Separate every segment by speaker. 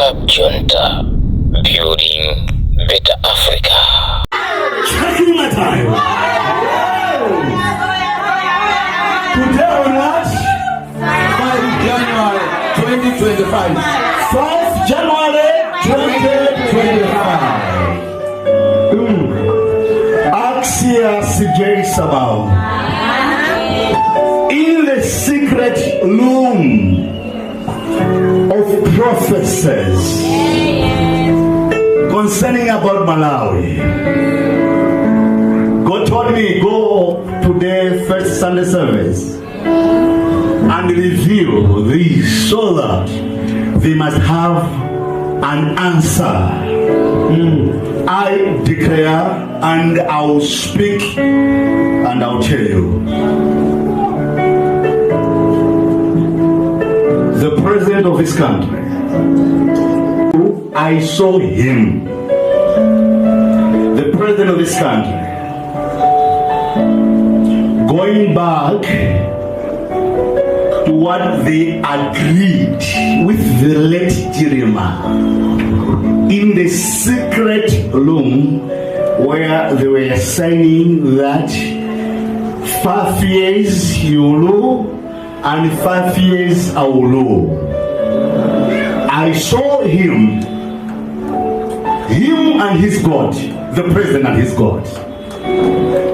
Speaker 1: Club Junta, building better Africa.
Speaker 2: Checking my time. Today on what?
Speaker 3: 5 January 2025.
Speaker 2: 5 January 2025. Axia CJ Sabao. In the secret room of prophecies concerning about Malawi. God told me, go today, first Sunday service, and review this so that they must have an answer. I declare and I will speak and I'll tell you. The president of this country, I saw him. The president of this country going back to what they agreed with the late Chilima in the secret room where they were signing that 5 years you rule and 5 years I will rule. I saw him and his God, the president and his God,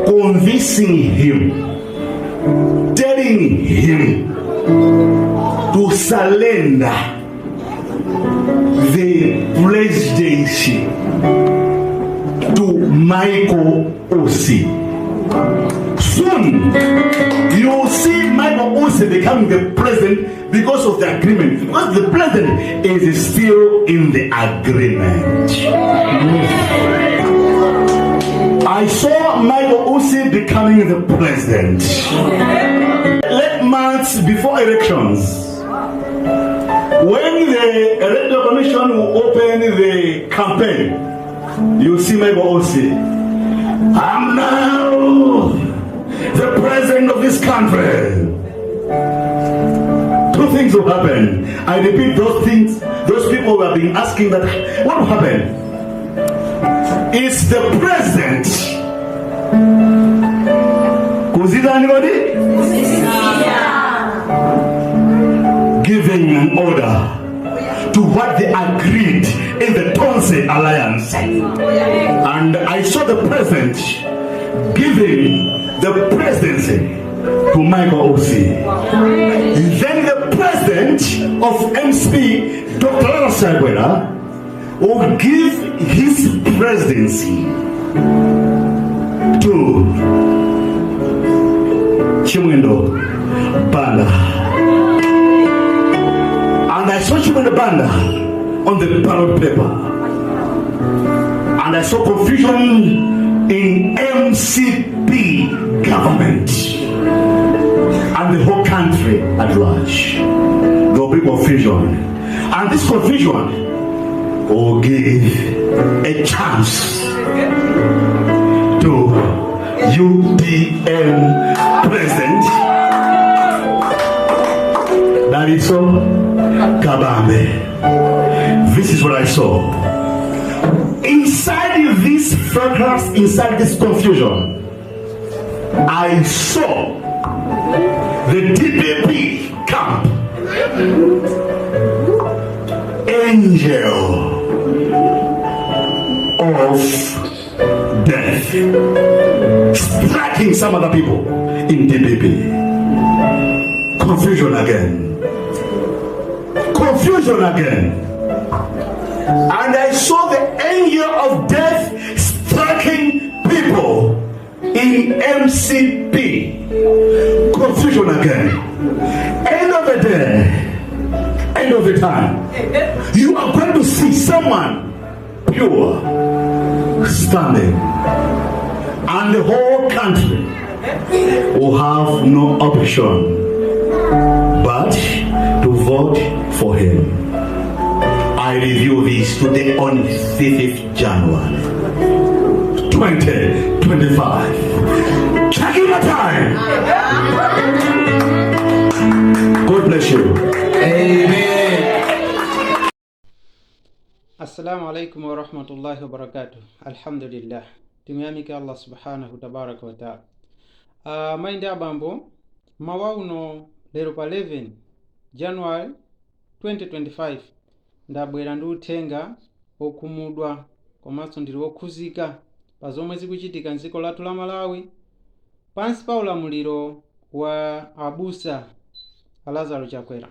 Speaker 2: convincing him, telling him to surrender the presidency to Michael Usi. Soon, you will see Michael Usi becoming the president because of the agreement. Because the president is still in the agreement. I saw Michael Usi becoming the president. Late months before elections, when the Electoral Commission will open the campaign, you see Michael Usi. I'm now the president of this country. Two things will happen. I repeat those things. Those people who have been asking that, what will happen? It's the president. Consider anybody? Giving an order to what they agreed in the Tonse Alliance. And I saw the president giving the presidency to Michael Usi. Then the president of MCP, Dr. Lazarus Chakwera, will give his presidency to Chimwendo Banda. And I saw Chimwendo Banda on the ballot paper. And I saw confusion in MCP government and the whole country at large. There will be confusion. And this confusion will give a chance to UTM President Dalitso Kabambe. This is what I saw. Inside this fracas, inside this confusion, I saw the DPP camp angel of death striking some other people in DPP. Confusion again. Confusion again. And I saw the angel of death striking people in MCP. Confusion again. End of the day, end of the time, you are going to see someone pure standing, and the whole country will have no option but to vote for him. I review this today on 5th January 2025. Checking the time. God bless you.
Speaker 3: Amen.
Speaker 4: Assalamu alaikum warahmatullahi wabarakatuh. Alhamdulillah, timuyamike Allah subhanahu tabaraka wataala. Mayi ndi abambo, mawa uno lero pa 11 January 2025 ndabwera ndi uthenga okhumudwa komanso ndili wokhuzika pa zomwe zikuchitika mdziko lathu la Malawi pansi pa ulamuliro wa abusa a Lazaro Chakwera.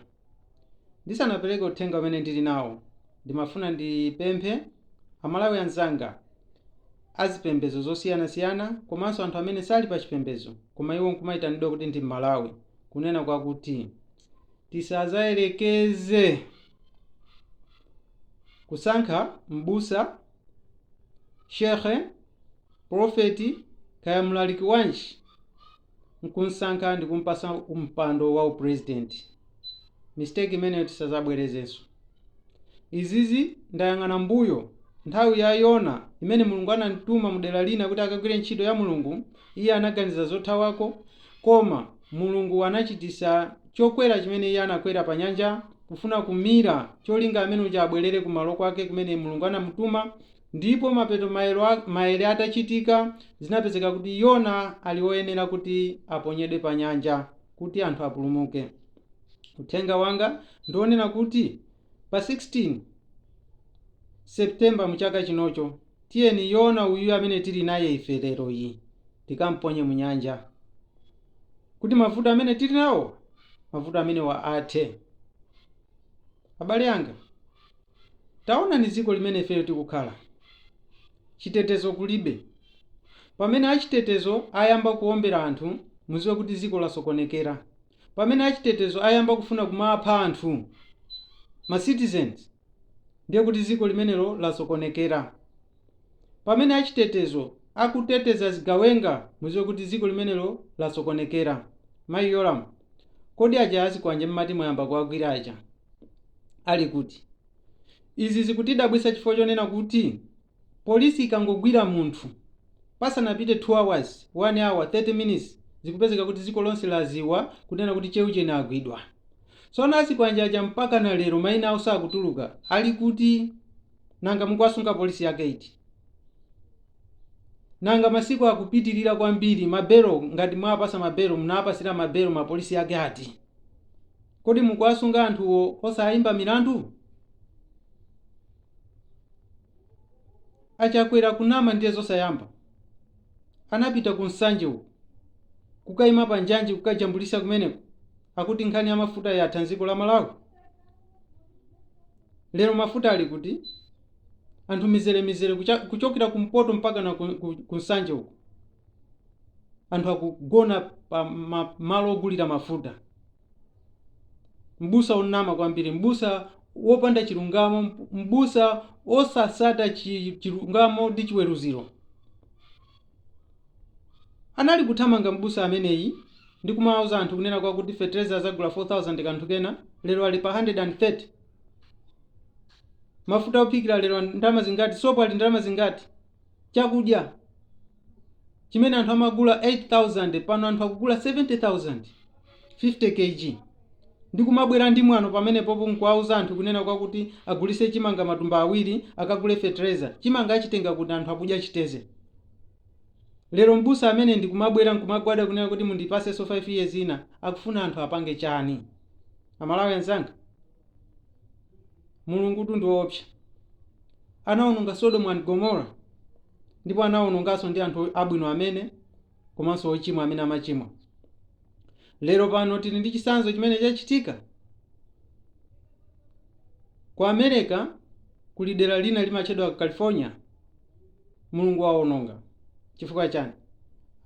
Speaker 4: Ndisanapereke uthenga umene ndili nawo, ndimafuna ndipemphe Amalawi anzanga azipembedzo zosiyanasiyana komanso anthu amene sali pa chipembedzo koma iwo nkumayitanidwa kuti ndi Mmalawi, kunena kwakuti tisazayerekeze kusankha m'busa, shekhe, profeti, kaya mlaliki wanji nkunsankha ndi kumpasa mpando wa upresident. Mistake imeneyo tisazabwerezenso. Izizi ndayang'ana mbuyo nthawi ya Yona imene Mulungu anamtuma mudera lina kuti akagwire ntchito ya Mulungu. Iye anaganiza zothawako, koma Mulungu anachitisa chokwera chimene iye anakwera pa nyanja kufuna kumira, cholinga amene uja abwerere kumalo kwake kumene Mulungu anamutuma. Ndipo mapeto maere atachitika, zinapezeka kuti Yona ali woyenera kuti aponyedwe pa nyanja kuti anthu apulumuke. Uthenga wanga ndionena kuti pa 16 September muchaka chinocho, tiyeni Yona uyu amene tili naye ife lero iyi tikamponye mu nyanja kuti mavuto amene tili nawo, mavuto amenewa athe. Abale anga, taonani dziko limene ifeyo tikukhala, chitetezo kulibe. Pamene achitetezo ayamba kuombera anthu, muziwe kuti dziko lasokonekera. Pamene achitetezo ayamba kufuna kumapha anthu, ma citizens, ndiye kuti dziko limenelo lasokonekera. Pamene achitetezo akuteteza zigawenga, muziwe kuti dziko limenelo lasokonekera. Mayi Yolamu, kodi aja azikwanje mmati mwayamba kuwagwira aja ali kuti? Izi zikutidabwitsa chifukwa chonena kuti polisi ikangogwira munthu, pasanapite 2 hours, 1 hour 30 minutes, zikupezeka kuti dziko lonse laziwa kunena kuti cheucheni agwidwa. Tsono azikwanje aja mpaka na lero mayina awo sakutuluka, ali kuti? Nanga mukuwasunga polisi yake iti? Nanga masiku akupitirira kwambiri, mabelo ngati mwapasa mabelo, munapasira mabelo mapolisi yake ati? Kodi mukuwasunga anthuwo osayimba milandu? Achakwera kunama ndiye zosayamba. Anapita ku Nsanje uku kukayima pa njanji kukajambulisa kumeneko, akuti nkhani ya mafuta yatha mdziko la Malawi. Lero mafuta ali kuti? Anthu mizeremizere kuchokera kumpoto mpaka na ku Nsanje uku, anthu akugona pa malo ogulira mafuta. Mbusa onama kwambiri, mbusa wopanda chilungamo, mbusa osasata chilungamo ndi chiweruziro. Anali kuthamanga mbusa ameneyi ndi kumawuza anthu kunena kwakuti fetereza azagula 4000 kanthu kena, lero ali pa 130. Mafuta ophikira lero ndalama zingati? Sopo ali ndalama zingati? Chakudya chimene anthu amagula 8000, pano anthu akugula 70,000 50 kg. Ndi kumabwera ndi mwano pamenepopo nkuwauza anthu kunena kwakuti agulise chimanga matumba awiri akagule fetereza. Chimanga achitenga kuti anthu akudya chiteze lero? Mbusa amene ndikumabwera nkumagwada kunena kuti mundipasenso 5 years ina, akufuna anthu apange chani? Amalawi anzanga, Mulungu tu ndi woopsa. Anawononga Sodomu and Gomora, ndipo anawononganso ndi anthu abwino amene komanso ochimwa amene amachimwa. Lero pano tili ndi chisanzo chimene chachitika ku America. Kuli dera lina limatchedwa California. Mulungu wawononga chifukwa chani?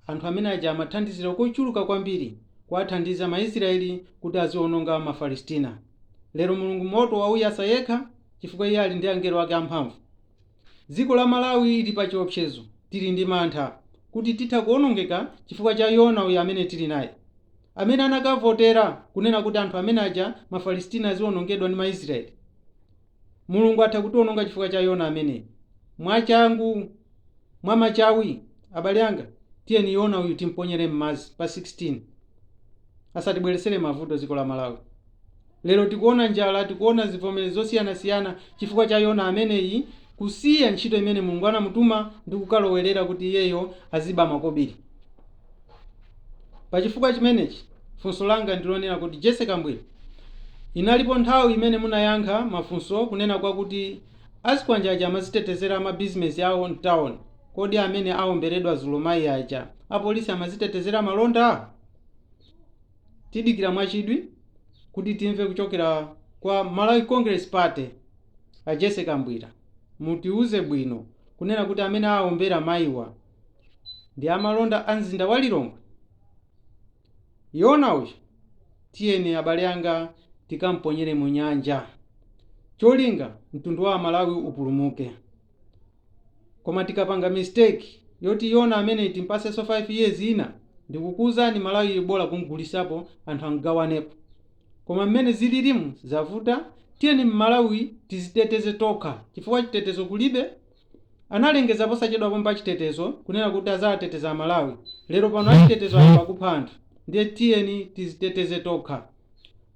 Speaker 4: Anthu amene aja amathandizira kochuluka kwambiri kuwathandiza Maisraeli kuti aziwononga Mafalestina. Lero Mulungu moto wauyasa yekha chifukwa iye ali ndi angelo ake amphamvu. Dziko la Malawi lili pa chiopsezo. Tili ndi mantha kuti titha kuwonongeka chifukwa cha Yona uyu amene tili naye, amene anakavotera kunena kuti anthu amene aja Mafalestina aziwonongedwa ndi Maisraeli. Mulungu atha kutiwononga chifukwa cha Yona ameneyi mwachangu, mwamachawi. Abale anga, tiyeni Yona uyu timponyere m'madzi pa 16, asatibweresere mavuto dziko la Malawi. Lero tikuona njala, tikuona zivomerezi zosiyanasiyana chifukwa cha Yona ameneyi kusiya ntchito imene Mulungu anamutuma ndi kukalowerera kuti iyeyo aziba makobiri. Pachifukwa chimenechi, funso langa ndilonena kuti Jesse Kambwira, inalipo nthawi imene munayankha mafunso kunena kwakuti azikwanje aja amazitetezera amabizinesi awo mtown. Kodi amene aomberedwa zulo mayi aja, apolisi amazitetezera malonda? Tidikira mwachidwi kuti timve kuchokera kwa Malawi Congress Party, a Jesse Kambwira, mutiuze bwino kunena kuti amene aombera mayiwa ndi amalonda a mzinda wa Lilongwe. Yona uyu, tiyeni abale anga, tikamponyere mu nyanja, cholinga mtundu wa Malawi upulumuke. Koma tikapanga mistake yoti Yona amene timpasenso 5 years ina, ndikukuwuzani, Malawi bola kumgulisapo, anthu angawanepo. Koma mmene zililimu zavuta. Tiyeni Mmalawi tiziteteze tokha chifukwa chitetezo kulibe. Analengeza posachedwa pompa chitetezo, kunena kuti azateteza Amalawi. Lero pano achitetezo ali pakupha anthu. Ndiye tiyeni tiziteteze tokha.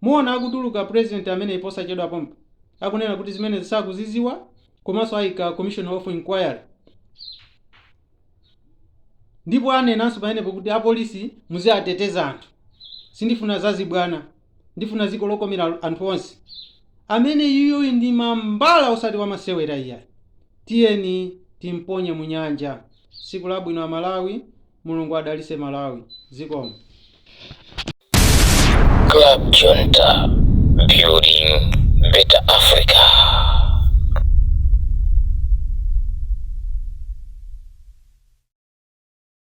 Speaker 4: Muona akutuluka president amene posachedwa pompa akunena kuti zimene zisakuziziwa, komanso ayika commission of inquiry, ndipo anenanso pamenepo kuti apolisi muziateteza anthu. Sindifuna zazibwana, ndifuna dziko lokomera anthu onse. Amene iyoyo ndi mambala, osati wamasewera iyayi. Tiyeni timponye mu nyanja. Tsiku labwino Amalawi, Mulungu adalise Malawi. Zikomo.
Speaker 1: Club Junta, building better Africa.